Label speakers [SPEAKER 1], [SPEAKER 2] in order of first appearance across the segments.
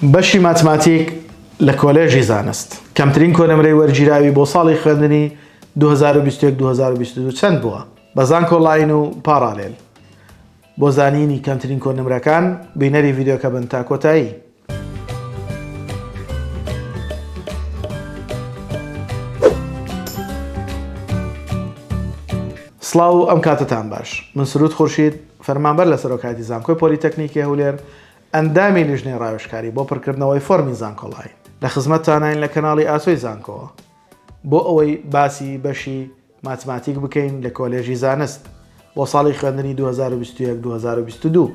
[SPEAKER 1] بەشی ماتماتیک لە کۆلێژی زانست کەمترین کۆنمرەی وەرگیراوی بۆ ساڵی خوێندنی 2021 2022 چەند بووە بە زانکۆ لاین و parallel؟ بۆ زانینی کەمترین کۆنمرەکان بینەری ڤیدیۆکە بن تا کۆتایی. سڵاو و ئەم کاتەتان باش من سرود خورشید فەرمانبەر لە سەرۆکایەتی زانکۆی پۆلیتەکنیکی هەولێر ئەندامی لیژنەی ڕاوێژکاری بۆ پڕکردنەوەی فۆرمی زانکۆلاین لە خزمەتتانین لە کەناڵی ئاسۆی زانکۆوە بۆ ئەوەی باسی بەشی ماتماتیک بکەین لە کۆلێژی زانست بۆ ساڵی خوێندنی 2021 2022.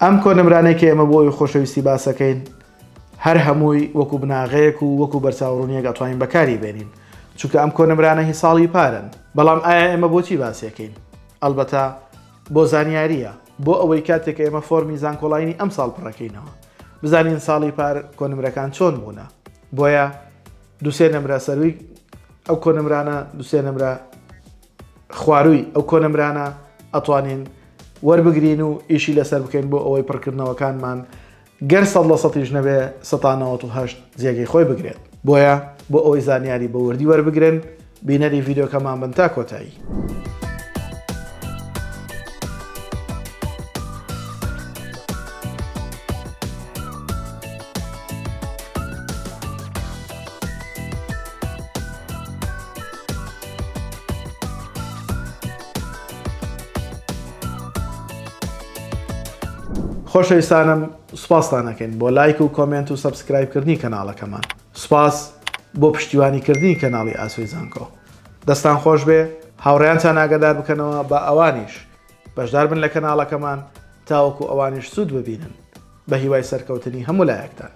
[SPEAKER 1] ئەم کۆنمرانەی کە ئێمە بۆ ئەوی خۆشەویستی باسەکەین هەر هەمووی وەکو بناغەیەک و وەکو بەرچاوڕوونیەک ئەتوانین بەکاری بێنین چونکە ئەم کۆنمرانە هی ساڵی پارن بەڵام ئایا ئێمە بۆچی باسیەکەین ئەلبەتە بۆ زانیاریە بۆ ئەوەی کاتێک کە ئێمە فۆرمی زانکۆلاینی ئەم ساڵ پڕەکەینەوە بزانین ساڵی پار کۆنمرەکان چۆن بوونە بۆیە دوسێ نمرە سەروی ئەو کۆنمرانە دوسێ نمرە خواروی ئەو کۆنمرانە ئەتوانین وەربگرین و ئیشی لەسەر بکەین بۆ ئەوەی پڕکردنەوەکانمان گەر سەد لە سەتیش نەبێ سەتا 98 جێگەی خۆی بگرێت بۆیە بۆ ئەوەی زانیاری بە وردی وەربگرن بینەری ڤیدیۆکەمان بن تا کۆتایی. خۆشەویستانم سوپاستان ئەکەین بۆ لایک و comment و subscribe کردنی کەناڵەکەمان سوپاس بۆ پشتیوانی کردنی کەناڵی ئاسۆی زانکۆ دەستان خۆش بێ هاوڕێیانتان ئاگادار بکەنەوە با ئەوانیش بەشدار بن لە کەناڵەکەمان تاوەکو ئەوانیش سوود ببینن بە هیوای سەرکەوتنی هەموو لایەکتان.